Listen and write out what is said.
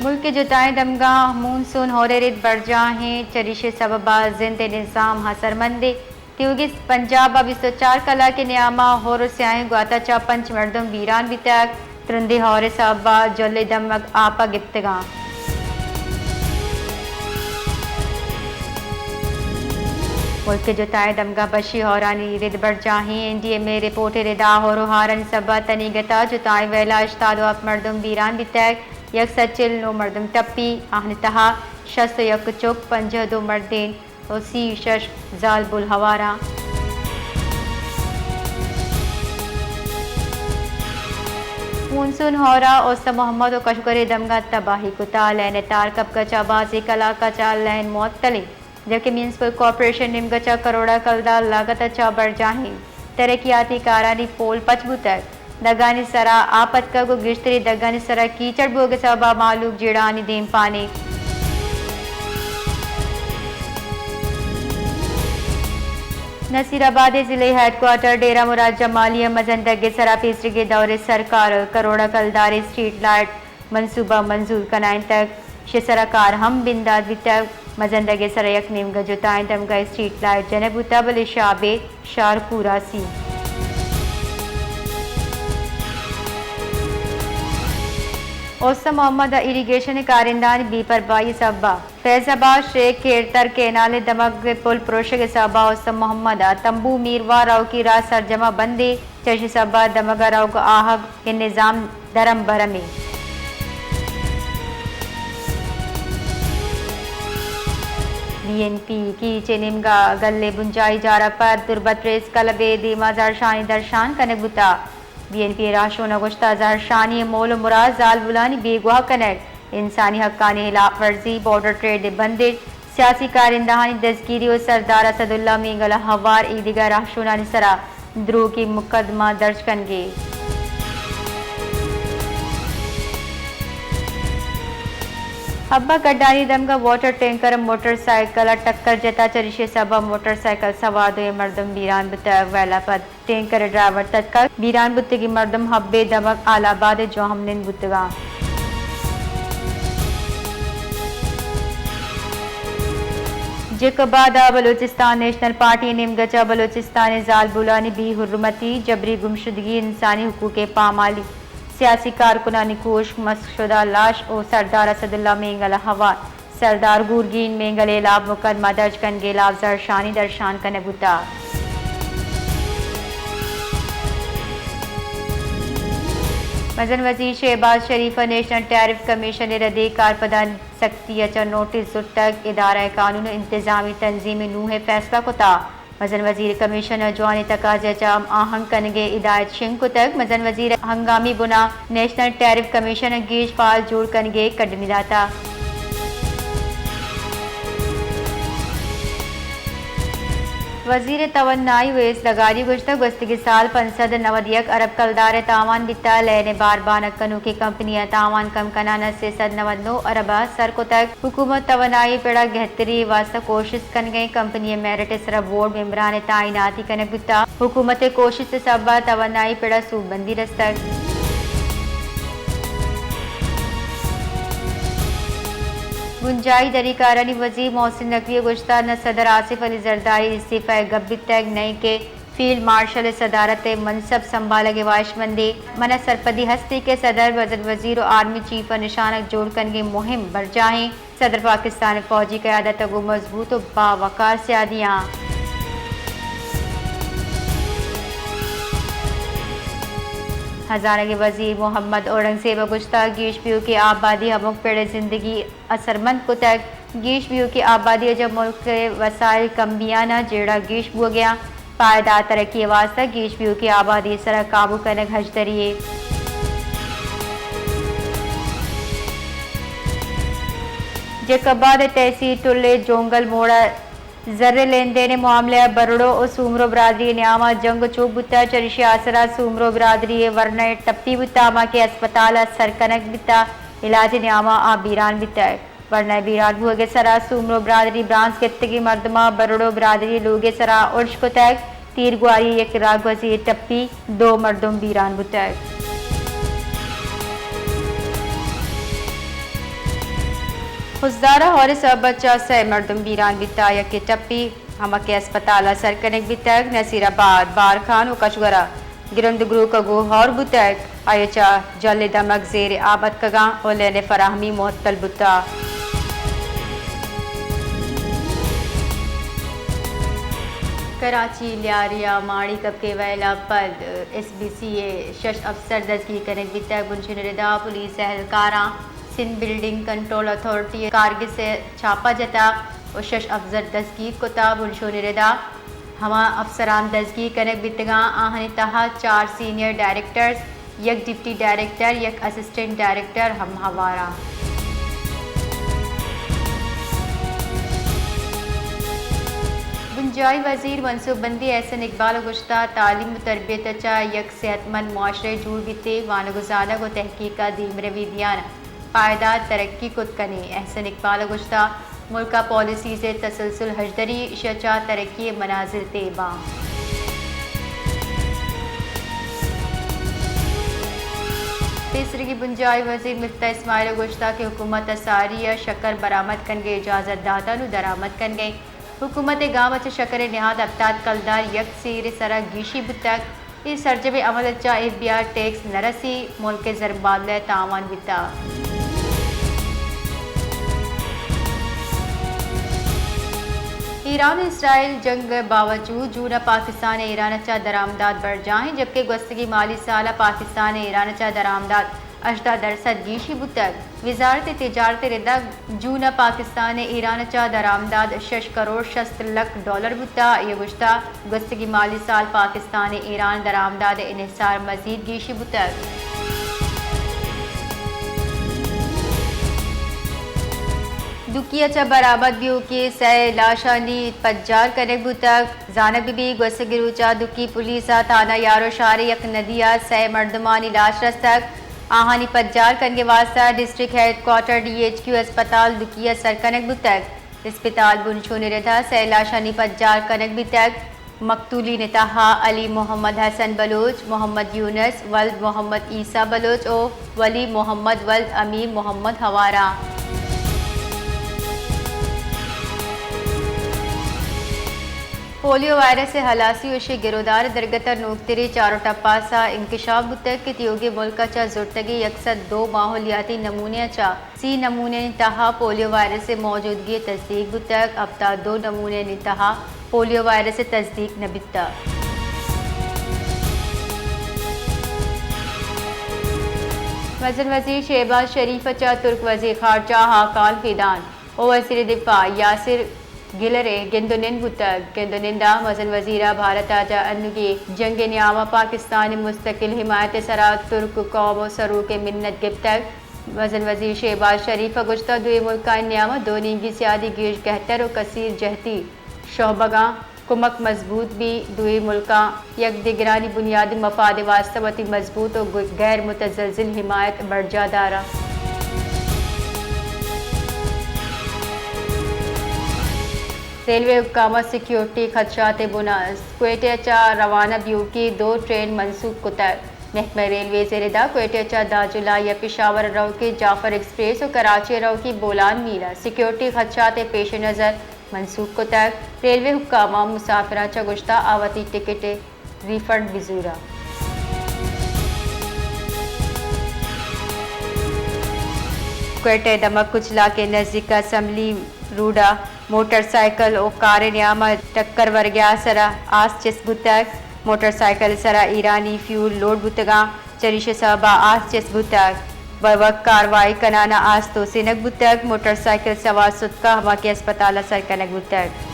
ملک ءِ جتائیں دمگاں مون سون ہور ءِ رد برجاہ ایں، چریشی ءِ سبب ءَ زند ءِ نظام اثرمند ایں۔ تیوگیں پنجاب ءَ بیست ءُ چار کلاک ءِ نیام ءَ ہور ءُ سیاہیں گوات ءَ چہ پنچ مردم بیران بیتگ۔ ترندیں ہور ءِ سبب ءَ جھل ءِ دمگ آپ ءَ گپتگ اَنت۔ ملک ءِ جتائیں دمگاں بشی ہورانی رد برجاہ ایں۔ این ڈی ایم اے ءِ رپورٹ ءِ رد ءَ ہور ءُ ہارانی سبب ءَ تنیگت ءَ جتائیں ویل ءَ ہشتاد ءُ ہپت مردم بیران بیتگ، یک سد چل ءُ نو مردم ٹپی، آہانی تہا شست ءُ یک چک، پنجاہ ءُ دو مردین ءُ سی ءُ شش زالبول ہوار اَنت۔ مونسون ہور ءَ اوستہ محمد ءُ کشگر ءِ دمگاں تباہی کتگ، لین ءِ تار کپگ ءَ چہ بازیں کلاک ءَ چہ لین معطل ایں، جبکہ میونسپل کارپوریشن ءِ نیمگ ءَ چہ کروڑا کلدار لاگت ءَ چہ برجاہیں ترقیاتی کارانی پول پچ بوتگ۔ دگانی سرا آپ اتکگ ءُ گیشتریں دگانی سرا کیچڑ بوگ ءِ سبب ءَ مھلوک جیڑہانی دیمپان ایں۔ نصیر آباد ءِ ضلعی ہیڈ کوارٹر ڈیرہ مراد جمالی ءَ مزن دگ ءِ سرا پیسریگیں دور ءِ سرکار ءِ کروڑا کلداریں اسٹریٹ لائٹ منصوبہ منظور کنائینتگ، ایشی ءِ سرا کار ہم بندات بیتگ۔ مزن دگ ءِ سرا یک نیمگا جتائیں دمگا اسٹریٹ لائٹ جنگ بوتگ، بلے شابے شار کوراسی۔ اوستہ محمد ءَ ایریگیشن ءِ کارندہانی بے پرواہی ءِ سبب ءَ فیض آباد شیخ کھیرتر کینال ءِ دمگ ءِ پل پروشگ ءِ سبب ءَ اوستہ محمد ءَ تمبو میرواہ روکی راہ سرجم ءَ بند ایں۔ چہ ایشی ءِ سبب ءَ دمگ ءَ روگ ءُ آہگ ءِ نظام درم برم ایں۔ بی این پی کیچ ءِ نیمگ ءَ گل ءِ بنجاہی جار ءَ پد تربت پریس کلب ءِ دیم ءَ زھرشانی درشان کنگ بوتگ۔ بی این پی ءِ راہشون ءَ گوشتگ، زھرشانی ءِ مول ءُ مراد زالبولانی بیگواہ کنگ، انسانی حقانی ہلاپ ورزی، بارڈر ٹریڈ ءِ بندش، سیاسی کارندہانی دزگیری ءُ سردار اسداللہ مینگل ءِ ہوار ایدگہ راہشونانی سرا دروگی مقدمہ درج کنگ ایں۔ حبہ گڈانی دمگا واٹر ٹینکر موٹر سائیکل ءَ ٹکر جتا، چریشی ءِ سبب ءَ موٹر سائیکل سوار دوئیں مردم بیران بوتگ۔ ویل ءَ پد ٹینکر ءِ ڈرائیور تتکگ، بیران بوتگیں مردم حبے دمگ آل آباد ءِ جوہمنند بوتگ اَنت۔ جیکب آباد ءَ بلوچستان نیشنل پارٹی ءِ نیمگ ءَ چہ بلوچستان ءِ زالبولانی بے حرمتی، جبری گمشدگی، انسانی حقوق ءِ پامالی، سیاسی کارکنانی کشگ، مسخ شدہ لاش ءُ سردار اسداللہ مینگل ءِ ہوار سردار گورگین مینگل ءِ ہلاپ مقدمہ درج کنگ ءِ ہلاپ زھرشانی درشان کنگ بوتگ۔ مزن وزیر شہباز شریف ءَ نیشنل ٹیرف کمیشن ءِ ردیں کارپدانی سکتی ءَ چہ نوٹس زرتگ، ادارہ ءِ قانون ءُ انتظامی تنظیم ءَ نوہ ءِ فیصلہ کتگ۔ مزن وزیر ءَ کمیشن ءَ جوانیں تقاضہ ءِ چہ ہم آہنگ کنگ ءِ ہدایت شنگ کتگ۔ مزن وزیر ءَ ہنگامی بنا نیشنل ٹیرف کمیشن ءَ گیش فعال جوڑ کنگ ءِ کڈنی داتگ۔ وزیر توانائی ویس لغاری ءَ گوشتگ، گوستگیں سال پنچ سد ءُ نود ءُ یک ارب کلدار ءِ تاوان بیتگ، لین ءِ بار بانک کنوکیں کمپنیاں تاوان کم کنان ءَ سے سد نود ءُ نو ارب ءَ سر کتگ۔ حکومت توانائی ءِ پڑ ءَ گہتری ءِ واستہ کوشست کنگ ءَ اِنت۔ کمپنی ءِ میرٹ ءِ سرا بورڈ ممبران ءِ تعیناتی کنگ بوتگ۔ حکومت ءِ کوشست ءِ سبب ءَ توانائی ءِ پڑ ءَ سوبمندی رستگ۔ بنجاہی دری کارانی وزیر محسن نقوی ءَ گوشتگ، نہ صدر آصف علی زرداری ءِ استعفی ءِ گپ بیتگ، نہ کہ فیلڈ مارشل ءِ صدارت ءِ منصب سنبھالگ ءِ واہشمندیں۔ من ءَ سرپدی ہست اِنت کہ صدر، مزن وزیر ءُ آرمی چیف ءَ نشانگ جوڑ کنگ ءِ مہم برجاہ اِنت۔ صدر پاکستان ءِ فوجی قیادت ءَ گوں مضبوط ءُ باوقار سیادی آں۔ ہزانگ ءِ وزیر محمد اورنگزیب ءَ گوشتگ، گیش بیوکیں آبادی ہمک پڑ ءِ زندگی اثرمند کتگ۔ گیش بیوکیں آبادی ءَ چہ ملک ءِ وسائل کم بیان ءَ جیڑہ گیش بوگ ءَ اَنت۔ پائیدار ترقی ءِ واستہ گیش بیوکیں آبادی ءِ سرا قابو کنگ ہژدری یے۔ جیکب آباد ءِ تحصیل ٹل ءِ جونگل موڑ ءَ زر ءِ لین دین ءِ معاملہ ءَ برڑو ءُ سومرو برادری ءِ نیام ءَ جنگ ءُ چوپ بوتگ۔ چریشی ءِ آسر ءَ سومرو برادری ءِ ورنا ءِ ٹپی بوتگ، ہما کہ ہسپتال ءَ سر کنگ بیتگ، علاج ءِ نیام ءَ آ بیران بیتگ۔ ورنا ءِ بیران بوگ ءِ سرا سومرو برادری ءِ برانز گپتگیں مردماں برڑو برادری ءِ لوگ ءِ سرا ارش کتگ۔ تیرگواری ءِ یک راگوزی ءِ ٹپی، دو مردم بیران بوتگ۔ خضدار ءَ ہور ءِ سبب ءَ چہ سئے مردم بیران بیتگ، یکے ٹپی، ہما کہ ہسپتال ءَ سر کنگ بیتگ، نصیر آباد، بارکھان ءُ کشور ءَ گرند گروک ءَ گوں ہور بوتگ، آئی ءَ چہ جل ءِ دمگ زیر آب اتکگاں ءُ لین ءِ فراہمی معطل بوتگ۔ کراچی، لیاری ءَ ماڑی کپگ ءِ ویل ءَ پد ایس بی سی ءِ شش افسر دزگیر کنگ بیتگ۔ بنشون ءِ ردا پولیس اہلکاراں سندھ بلڈنگ کنٹرول اتھارٹی ءِ کارگس ءَ چھاپہ جتگ ءُ شش افسر دزگیر کتگ۔ بنشون ءِ ردا ہما افسران دزگیر کنگ بیتگاں، آہانی تہا چار سینئر ڈائریکٹرز، یک ڈپٹی ڈائریکٹر، یک اسسٹنٹ ڈائریکٹر ہم ہوار انت۔ بنجاہی وزیر منصوبہ بندی احسن اقبال ءَ گوشتگ، تعلیم ءُ تربیت ءَ چہ یک صحت مند معاشرے جوڑ بیت ءُ وانگ ءُ زانگ ءُ تحقیق ءَ دیمروی دیان ءَ پائیدار ترقی کت کنیں۔ احسن اقبال ءَ گوشتگ، ملک ءَ پالیسیز ءِ تسلسل ہژدری، ایشی ءَ چہ ترقی ءِ منازل طے باں۔ پیسریگیں بنجاہی وزیر مفتاح اسماعیل ءَ گوشتگ کہ حکومت ءَ ساری ءَ شکر برآمد کنگ ءِ اجازت داتگ، نوں درآمد کنگ ءَ اِنت۔ حکومت ءِ گام ءَ چہ شکر ءِ نہاد ہپتاد کلدار یک سیر ءِ سرا گیشی بوتگ۔ اے سرجمیں عمل ءَ چہ ایف بی آر ٹیکس نہ رسی، ملک ءِ زرمبادلہ ءَ تاوان بیتگ۔ ایران ءُ اسرائیل جنگ ءِ باوجود جون ءَ پاکستان ءِ ایران ءَ چہ درآمدات برجاہ اِنت، جبکہ گوستگیں مالی سال ءَ پاکستان ءِ ایران ءَ چہ درآمدات ہژدہ درسد گیشی بوتگ۔ وزارت تجارت ءِ ردا جون ءَ پاکستان ءِ ایران ءَ چہ درآمدات شش کروڑ شست لکھ ڈالر بوتگ۔ آئی ءَ گوشتگ، گوستگیں مالی سال پاکستان ءِ ایران درآمدات ءِ انحصار مزید گیشی بوتگ۔ دکی ءَ چہ برآمد بیوکیں سئے لاشانی پجار کنگ بوتگ۔ زانگ بہ بیت، گوستگیں روچ ءَ دکی پولیس ءَ تھانہ یاروشہر ءِ یک ندی ءَ سئے مردمانی لاش رستگ۔ آہانی پجار کنگ ءِ واستہ district head quarter D H Q اسپتال دکی ءَ سر کنگ بوتگ۔ اسپتال بنشون ءِ ردا سئے لاشانی پجار کنگ بیتگ۔ مقتولین ءِ تہا علی محمد حسن بلوچ، محمد یونس ولد محمد عیسی بلوچ ءُ ولی محمد ولد امیر محمد ہوار انت۔ پولیو وائرس ءِ ہلاسی ءُ ایشی ءِ گرودار ءِ درگت ءَ نوکتریں چار ءُ ٹپاس ءَ انکشاف بوتگ کہ تیوگیں ملک ءَ چہ زرتگیں یک سد دو ماحولیاتی نمونہ ءَ چہ سی نمونہانی تہا پولیو وائرس ءِ موجودگی ءِ تصدیق بوتگ، ہپتاد دو نمونہانی تہا پولیو وائرس ءِ تصدیق نہ بیتگ۔ مزن وزیر شہباز شریف ءَ چہ ترک وزیر خارجہ ہاکان فیدان ءُ وزیر دفاع یاسر گلر ءِ گند ءُ نند بوتگ۔ گند ءُ نند ءَ مزن وزیر ءَ بھارت ءَ چہ انوگیں جنگ ءِ نیام ءَ پاکستان ءِ مستقل حمایت ءِ سرا ترک قوم ءُ سروک ءِ منت گپتگ۔ مزن وزیر شہباز شریف ءَ گوشتگ، دوئیں ملکانی نیام ءَ دو نیمگی سیادی گیش گہتر ءُ کثیر جہتی شعبگاں کمک مضبوط بیت، دوئیں ملکاں یک دگرانی بنیادی مفاد ءِ واستہ وتی مضبوط ءُ غیر متزلزل حمایت برجاہ دارت۔ ریلوے حکام ءَ سیکیورٹی خدشات ءِ بناس، کوئٹہ ءَ چہ روانہ بیوکیں دو ٹرین منسوخ کتگ۔ محکمہ ریلویز ءِ ردا کوئٹہ ءَ چہ دہ جولائی ءَ پشاور ءَ روکیں جعفر ایکسپریس ءُ کراچی ءَ روکیں بولان میل ءَ سیکیورٹی خدشات ءِ پیش نظر منسوخ کتگ۔ ریلوے حکام ءَ مسافراں چہ گوشتگ آ وتی ٹکٹ ءِ ریفنڈ بزوراں۔ کوئٹہ ءِ دمگ کچلاک ءِ نزیک اسمبلی روڈ ءَ موٹر سائیکل ءُ کار ءِ نیام ءَ ٹکر ورگ ءِ آسر ءَ آس چست بوتگ۔ موٹر سائیکل ءِ سرا ایرانی فیول لوڈ بوتگاں۔ چریشی سبب ءَ آس چست بوتگ۔ بروک کاروائی کنان ءَ آس توسینگ بوتگ۔ موٹر سائیکل سوار ستکا ہما کہ ہسپتال ءَ سر کنگ بوتگ۔